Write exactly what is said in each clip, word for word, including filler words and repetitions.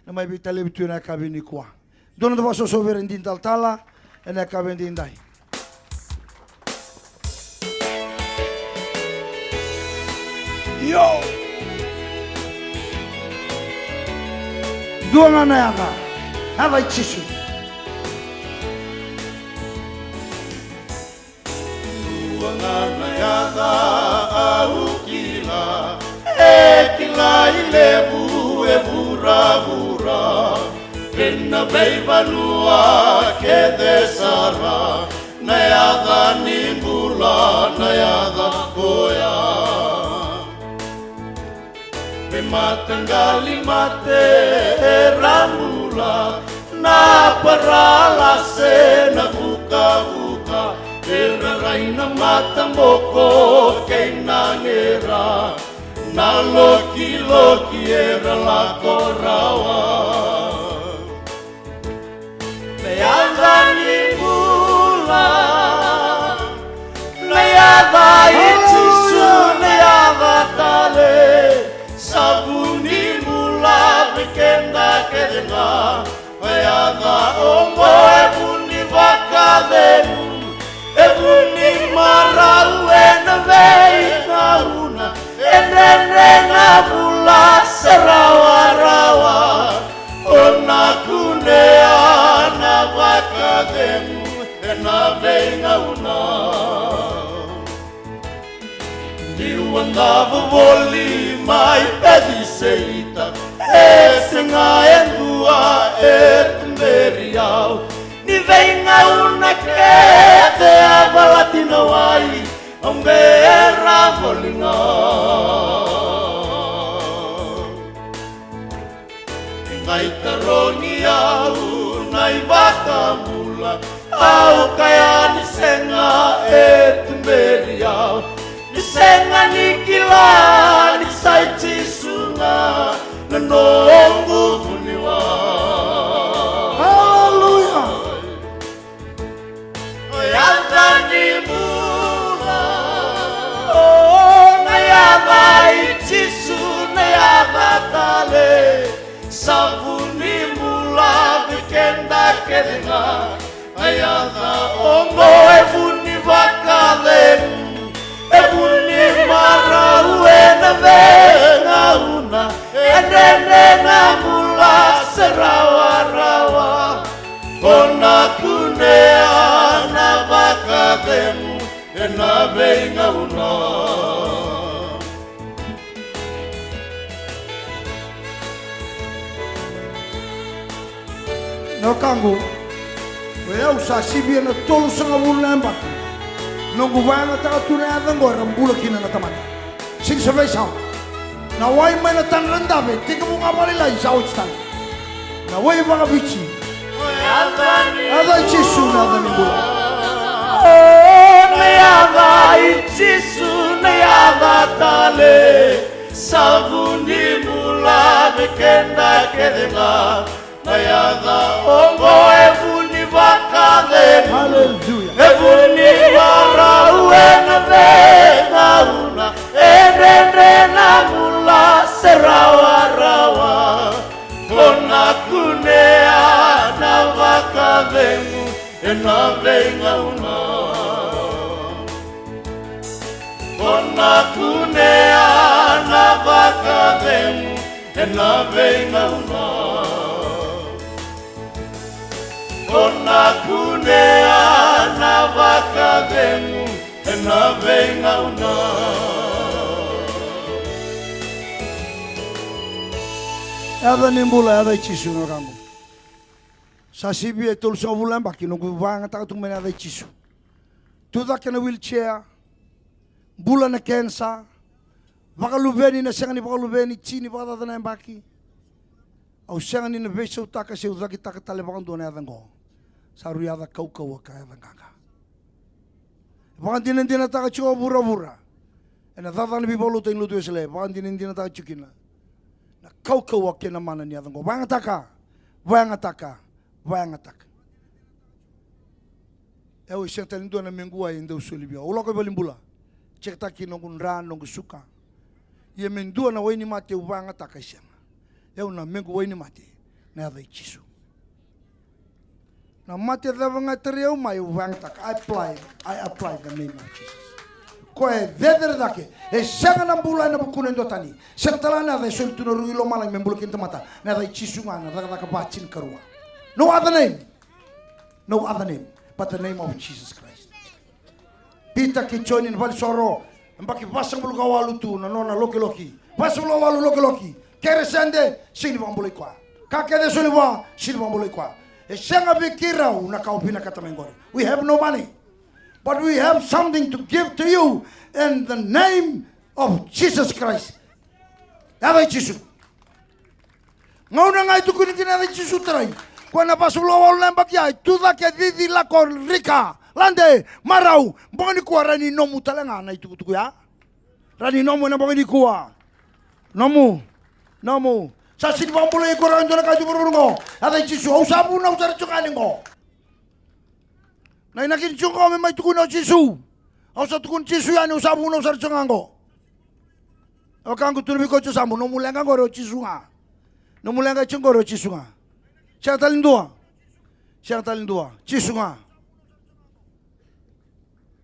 na mai veitalevi tu ena yakavi nikua. Dua na noda vakasoso vei ira e dina talatala ena yakavi edaidai. Io. Dua ga na yaca, yaca i Jisu. Dua ga na yaca au kila, e kilai levu e vuravura, ena veivanua kece sara, na yaca ni bula, na yaca koya. Me mataqali mate era bula, na paralase na vukavuka, era rai na mataboko kei na gera, na lokiloki era lako rawa. Na yaca ni bula, na yaca i Jisu, na yaca tale, sa vu ni bula vei keda kece ga. Na yaca oqo e vu ni vakacegu, e vu ni marau ena veigauna, e dredre na bula se rawarawa. O na kunea na vakacegu ena veigauna. Niu a davo voli mai Peciseita, e sega e dua e tuberi au. Ni veigauna kece a valati na wai, au bera voli ga. Qai tarogi au na iVakabula, au kaya ni sega e tuberi au. Ni sega ni kila ni sa i Jisu ga na noqu vuniwai. Haleluya. Na yaca ni bula, o, na yaca i Jisu, na yaca tale, sa vu ni bula vei keda kece ga. Na yaca oqo e vu ni vakacegu, e vu ni marau ena veigauna, e dredre na bula se rawarawa. Ko na kunea na vakacegu ena veigauna. Na wekaqu, o yau sa sivia na tolusagavulu na yabaki noqu vakayagataka tu na yaca oqo era bula kina na tamata. Sega ni sa veisau. Na wai mai na tadra dave, tekivu ga vakalailai sa oti tale. Na wai vakaviti. Yaca i Jisu na yaca ni bula. O, na yaca i Jisu na yaca tale. Sa vu ni bula vei keda kece ga. Na yaca oqo e vu ni vakacegu. Haleluya. E vu ni marau ena veigauna, e dredre na bula se rawarawa. Ko na kunea na vakacegu ena veigauna. Ko na kunea na vakacegu ena veigauna. Ko na kunea na vakacegu ena veigauna. Yaca ni bula, yaca i Jisu na wekaqu. Sa sivia e tolusagavulu na yabaki noqu vakayagataka tu mai na yaca i Jisu. Tu cake na wheelchair, bula na kenisa, vakaluveni na sega ni vakaluveni, tini vakacaca na yabaki. Au sega ni na veisautaka se u cakitaka tale vakadua na yaca oqo. Sa rui yaca kaukauwa ka yaca qaqa. Vakadinadinataka tiko o vuravura ena cakacaka ni veivakalotutaki ni lotu Wesele, vakadinadinataka tiko kina na kaukauwa kei na mana ni yaca oqo. Vakayagataka, vakayagataka, vakayagataka. Au e sega tale ni dua na mequ wai e dau soli vei au. Au lako i valenibula, jekitaka kina noqu dra, noqu suka. Ia me dua na wainimate au vakayagataka e sega. Au na mequ wainimate Na yaca i Jisu. Na mate cava ga e tarai au mai, au vayagataka. I apply, I apply the name of Jesus. Koya e cecere cake. E sega na bula ena vukuna e dua tani. Sega tale ga na yaca e soli tu na ruku i lomalagi me bula kina tamata. Na yaca i Jisu ga na cakacaka va tinikarua. No other name. No other name but the name of Jesus Christ. Pita kei Joni na valenisoro, yabaki vasagavulu ka walu tu na nona lokiloki. Vasagavulu ka walu lokiloki. Kere sede, sega ni vakabulai koya. Ka kece e soli vua, sega ni vakabulai koya. E sega vei keirau na ka o vinakata mai qori. We have no money, but we have something to give to you in the name of Jesus Christ. Yaca i Jisu. Gauna ga e tukuni kina na yaca i Jisu, tarai. Koya na vasagavulu ka walu na yabaki ya, e tu cake, cici, lako, rika, lade, marau. Bogi nikua rawa ni nomu tale ga na itukutuku ya. Rawa ni nomu ena bogi nikua. Nomu. Nomu. Sa sega ni vakabulai iko rawa e dua na ka e tu e vuravura qo. Yaca i Jisu, au sa vunau sara tiko ga yani qo. Na inaki ni tiko qo me mai tukuni o Jisu. Au sa tukuni Jisu yani, au sa vunau sara tiko ga qo. Au kaya qo tu na veika o Jisu, sa mo nomu leqa qori o Jisu ga. Nomu leqa e tiko qori o Jisu ga. Sega tale ni dua. Sega tale ni dua. Jisu ga.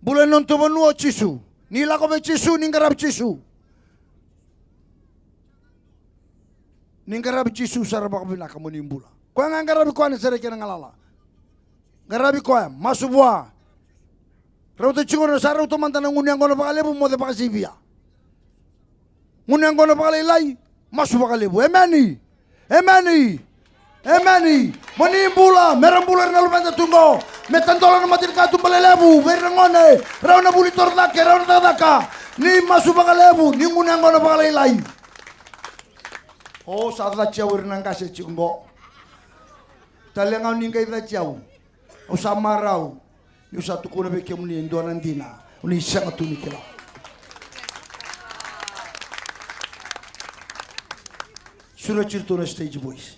Bula ena nodatou vanua o Jisu. Ni lako vei Jisu, ni qaravi Jisu. Ni qaravi Jisu sara vakavinaka mo ni bula. Koya ga e qaravi koya na sere kei na galala. Qaravi koya, masu vua. Rauta tiko na, sa rauta mada na gunu yaqona vakalevu, moce vakasivia. Gunu yaqona vakalailai, masu vakalevu. Emeni. Emeni. Emeni. Mo ni bula, me ra bula ira na luveda tu qo. Me tadola na matanikatuba lelevu vei ira na gone, rawa na vuli torocake, rawa na cakacaka. Ni masu vakalevu, ni gunu yaqona vakalailai. O, sa cati au ira na qase tiko qo. Tale ga o ni qai cati au. Au sa marau. Niu sa tukuna vei kemuni e dua na dina, o ni sega tu ni kila. Sureti iratou na stage boys.